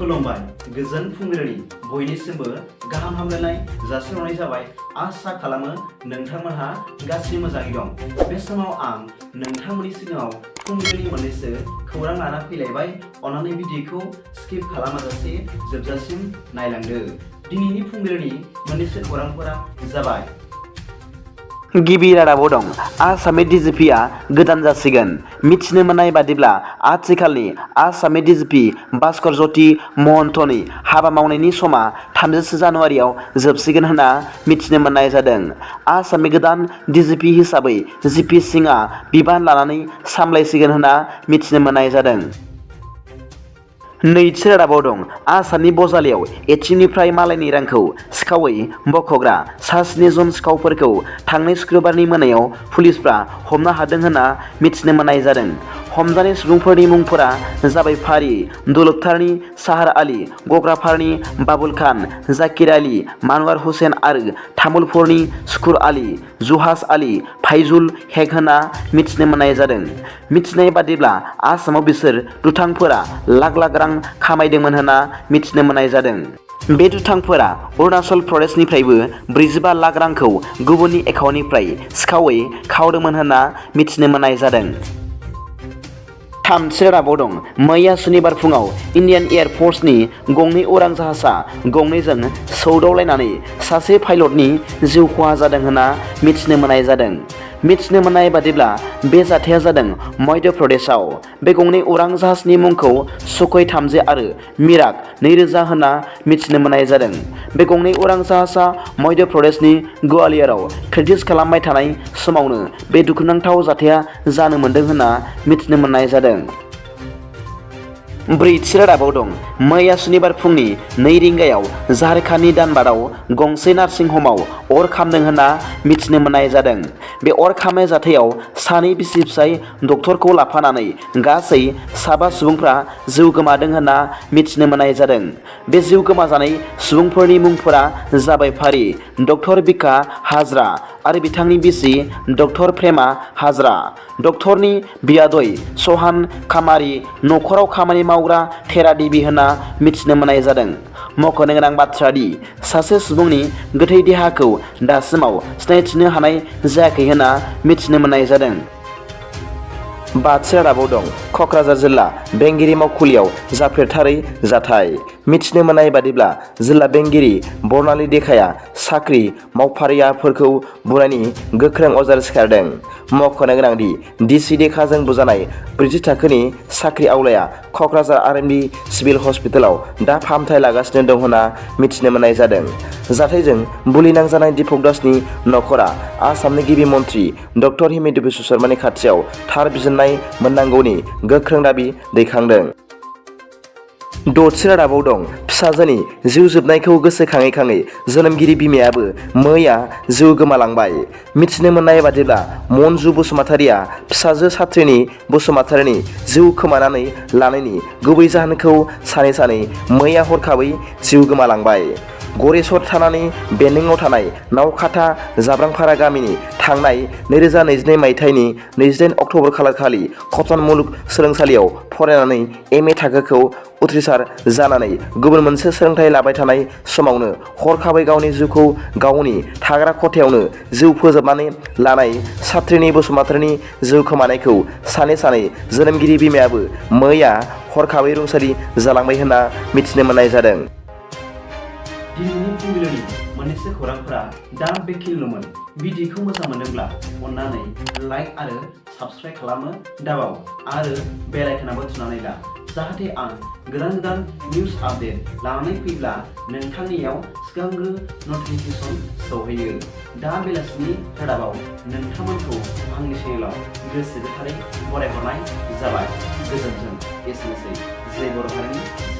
खुलुमबाय गोजोन फुंबिलिनि बयनिसिमबो गाहाम हामलायनाय जासिहरनाय जाबाय। आसा खालामो नोंथांमोनहा गासै मोजाङै दं। बे समाव आं नोंथांमोननि सिगाङाव फुंबिलिनि मोननैसो खौरां लाना फैलायबाय। अन्नानै भिडिअखौ स्किप खालामाजासे जोबजासिम नायलांदो। दिनैनि फुंबिलिनि मोननैसो खौरांफोरा जाबाय। गिबि रादाबाव दं आसामनि DGPआ गोदान जासिगोन। मिथिनो मोननाय बादिब्ला आथिखालनि आसामनि DGP भास्कर ज्योति महन्तनि हाबा मावनायनि समा 30 जानुवारियाव जोबसिगोन होनना मिथिनो मोननाय जादों। आसामनि गोदान DGP हिसाबै GP सिंहआ बिबान लानानै सामलायसिगोन होनना मिथिनो मोननाय जादों। नैथि रादाबाव दं आसामनि बजालियाव ATMनिफ्राय मालायनि रांखौ सिखावै बख'ग्रा सा 7 जन सिखावफोरखौ थांनाय शुक्रबारनि मोनायाव पुलिसफ्रा हमनो हादों होनना मिथिनो मोननाय जादों। हमजानाय सुबुंफोरनि मुंफोरा जाबाय फारि दौलतफोरनि साहार आली, गग्राफोरनि बाबुल खान, जाकिर आली, मानवार हुसैन आरो तामुलपुरनि शुकुर आली, जुहास आली, फाइजुल हेक होनना मिथिनो मोननाय जादों। मिथिनाय बादिब्ला आसामाव बिसोर दुथांफोरा लाख लाख रां खामायदोंमोन होनना मिथिनो मोननाय जादों। बे दुथांफोरा अरुणाचल प्रदेशनिफ्रायबो 45 लाख रांखौ गुबुननि एकाउन्टनिफ्राय सिखावै खावदोंमोन होनना मिथिनो मोननाय जादों। थामथि रादाबाव दं मैया सुनिबार फुङाव इन्डियान एयार फर्सनि गंनै उरां जाहाजा गंनैजों सौदावलायनानै सासे पाइलटनि जिउ खहा जादों होनना मिथिनो मोननाय जादों। मिथिनो मोननाय बादिब्ला बे जाथाया जादों मध्य प्रदेशआव। बे गंनै उरां जाहाजनि मुंखौ सुख'ई 30 आरो मिराग 2000 होनना मिथिनो मोननाय जादों। बे गंनै उरां जाहाजा मध्य प्रदेशनि ग्वालियराव प्रेक्टिस खालामबाय थानाय समावनो बे दुखुनांथाव जाथाया जानो मोन्दों होनना मिथिनो मोननाय जादों। ब्रैथि रादाबाव दं मैया सुनिबार फुंनि 2 रिंगायाव झारखन्डनि दानबादाव गंसे नार्सिं हमाव अर खामदों होनना मिथिनो मोननाय जादों। बे अर खामनाय जाथायाव सानै बिसि फिसाय डक्टरखौ लाफानानै गासै 7 सुबुंफ्रा जिउ गोमादों होनना मिथिनो मोननाय जादों। बे जिउ गोमाजानाय सुबुंफोरनि मुंफोरा जाबाय फारि डक्टर बिका हाजरा आरो बिथांनि बिसि डक्टर प्रेमा हाजरा। डक्टरनि बियादै सहान खामारि नखराव खामानि मावग्रा थेरा देबि होनना मिथिनो मोननाय जादों। मख'नो गोनां बाथ्रा दि सासे सुबुंनि गोथै देहाखौ दासिमाव सिनायथिनो हानाय जायाखै होनना मिथिनो मोननाय जादों। बाथि रादाबाव दं क'क्राझार जिल्ला बेंगिरि मावखुलियाव जाफेरथारै जाथाय। मिथिनो मोननाय बादिब्ला जिल्ला बेंगिरि बर्नाली देखाया साख्रि मावफारियाफोरखौ बुनायनि गोख्रों अजार सिखारदों। मख'नो गोनांदि DC देखाजों बुजानाय 4थि थाखोनि साख्रि आवलाया क'क्राझार RMD सिभिल हस्पिटालाव दा फाहामथाय लागासिनो दं होनना मिथिनो मोननाय जादों। जाथायजों बुलि नांजानाय दीपक दासनि नखरा आसामनि गिबि मन्त्रि डक्टर हिमन्त बिश्व शर्मानि खाथियाव थार बिजिरनाय मोननांगौनि गोख्रों दाबि दैखांदों। 6थि रादाबाव दं फिसाजोनि जिउ जोबनायखौ गोसोखाङै खाङै जोनोमगिरि बिमायाबो मैया जिउ गोमालांबाय। मिथिनो मोननाय बादिब्ला मन्जु बसुमतारिया फिसाजो सात्रिनि बसुमतारिनि जिउ खोमानानै लानायनि गुबै जाहोनखौ सानै मैया हरखाबै जिउ गोमालांबाय। गरेस्वर थानानि बेन्दोंआव थानाय नावखाथा जाब्रांपारा गामिनि थांनाय 2022 मायथाइनि 28 अक्ट'बर खालारखालि कटन मुलुग सोलोंसालियाव फरायनानै MA थाखोखौ उथ्रिसार जानानै गुबुन मोनसे सोलोंथाइ लाबाय थानाय समावनो हरखाबै गावनि जिउखौ गावनि थाग्रा खथायावनो जिउ फोजोबनानै लानाय सात्रिनि बसुमतारिनि जिउ खोमानायखौ सानै जोनोमगिरि बिमायाबो मैया हरखाबै रुंसारि जालांबाय होनना मिथिनो मोननाय जादों। दिनैनि फुंबिलिनि मोननैसो खौरांफोरा दा बेखिनिल'मोन। भिडिअखौ मोजां मोनोब्ला अन्नानै लाइक आरो साबस्क्राइब खालामनो दाबाव आरो बेल आइकनआबो थुनानै ला, जाहाथे आं गोदान निउस आपडेट लानानै फैब्ला नोंथांनियाव सिगांग्रो नटिफिकेसन सौहैयो। दा बेलासिनि रादाबाव नोंथांमोनखौ आंनि चेनेलाव गोसो गोथारै बरायहरनाय जाबाय। गोजोन्थों। एसेनोसै। जय बर' हारिनि